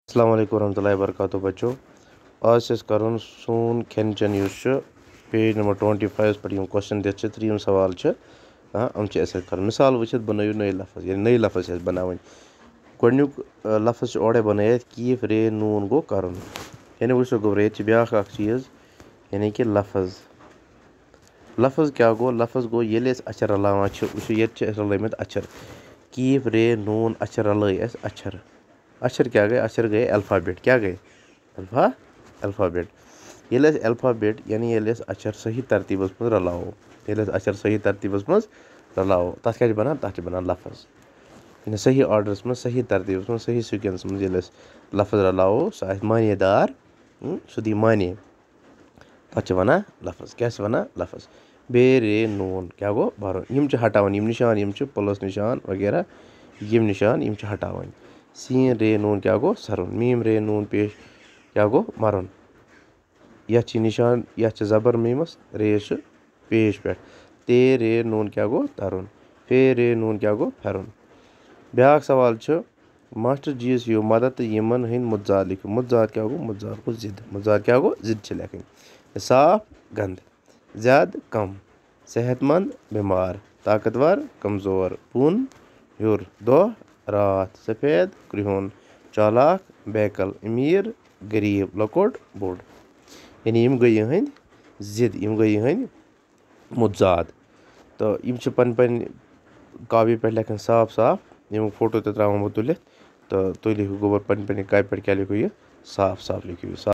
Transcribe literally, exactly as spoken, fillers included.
السلام علیکم ورحمۃ اللہ وبرکاتہ بچو۔ آز چھِ اَسہِ کَرُن سون کھٮ۪ن چٮ۪ن یُس چھُ، پیج نمبر ٹُوَنٹی فایِوَس پٮ۪ٹھ یِم کوسچن دِتھ چھِ، ترٛیٚیِم سوال چھِ، آ، یِم چھِ اَسہِ کَرُن۔ مثال وٕچھِتھ بَنٲیِو نٔے لفظ، یعنی نٔے لفظ چھِ اَسہِ بَناوٕنۍ۔ گۄڈٕنیُک، آ، لفظ چھُ اورَے بَنٲیِتھ، کیف رے نوٗن گوٚو کَرُن۔ یعنی وٕچھِو گوٚبرا، ییٚتہِ چھِ بیٛاکھ اَکھ چیٖز، یعنی کہِ لفظ۔ لفظ کیٛاہ گوٚو؟ لفظ گوٚو ییٚلہِ أسۍ اَچھر رَلاوان چھِ، وٕچھِو ییٚتہِ چھِ اَسہِ رَلٲومٕتۍ اَچھر۔ کیف رے نوٗن اَچھر رَلٲے اَسہِ اَچھر۔ اَچھر کیٛاہ گٔے؟ اَچھر گٔے الفابیٹ۔ کیٛاہ گٔے؟ Alpha-, alphabet. ییٚلہِ أسۍ الفابیٹ، یعنی ییٚلہِ أسۍ اَچھر صحیح ترتیٖبَس منٛز رَلاوو، ییٚلہِ أسۍ اَچھر صحیح ترتیٖبَس منٛز رَلاوو، تَتھ کیٛاہ چھِ بَنان؟ تَتھ چھِ بَنان لفظ۔ یعنی صحیح آرڈرَس منٛز، صحیح ترتیٖبَس منٛز، صحیح سیٖکوینسَس منٛز ییٚلہِ أسۍ لفظ رَلاوو، سُہ آسہِ معنی دار، اۭں، سُہ دی معنی۔ تَتھ چھِ وَنان لفظ۔ کیٛاہ چھِ وَنان؟ لفظ۔ بے رے نوٗن کیٛاہ گوٚو؟ بَرُن۔ یِم چھِ ہٹاوٕنۍ، یِم نِشان، یِم چھِ پٕلَس نِشان وغیرہ، یِم نِشان، یِم چھِ ہٹاوٕنۍ۔ سیٖن رے نوٗن کیٛاہ گوٚو؟ سَرُن۔ میٖم رے نوٗن پیش کیٛاہ گوٚو؟ مَرُن۔ یَتھ چھِ نِشان، یَتھ چھِ زَبر میٖمَس، رے چھِ پیش پٮ۪ٹھ۔ تے رے نوٗن کیٛاہ گوٚو؟ تَرُن۔ فے رے نوٗن کیٛاہ گوٚو؟ پھٮ۪رُن۔ بیٛاکھ سوال چھُ، ماسٹر جی یَس یِیِو مدد تہٕ یِمَن ہٕنٛدۍ مُتضاد لیکھِو۔ مُتضاد کیٛاہ گوٚو؟ مُتضاد گوٚو ضِد۔ مُتضاد کیٛاہ گوٚو؟ ضِد چھِ لیکھٕنۍ۔ صاف، گنٛدٕ۔ زیادٕ، کم۔ صحت مند، بٮ۪مار۔ طاقتور، کمزور۔ بۄن، ہیوٚر۔ دۄہ، راتھ۔ سفید، کرٛہُن۔ چالاک، بیکل۔ أمیٖر، غریٖب۔ لۄکُٹ، بوٚڑ۔ یعنی یِم گٔے یِہٕنٛدۍ ضِد، یِم گٔے یِہٕنٛدۍ مُتضاد۔ تہٕ یِم چھِ پنٕنۍ پنٕنۍ کاپی پٮ۪ٹھ لیکھان صاف صاف، یِم فوٹو تہِ ترٛاوان بہٕ تُلِتھ۔ تہٕ تُہۍ لیکھِو گوٚبُر پنٕنۍ پنٕنۍ کاپی پٮ۪ٹھ کیٛاہ لیکھِو یہِ، صاف صاف لیکھِو یہِ، صاف۔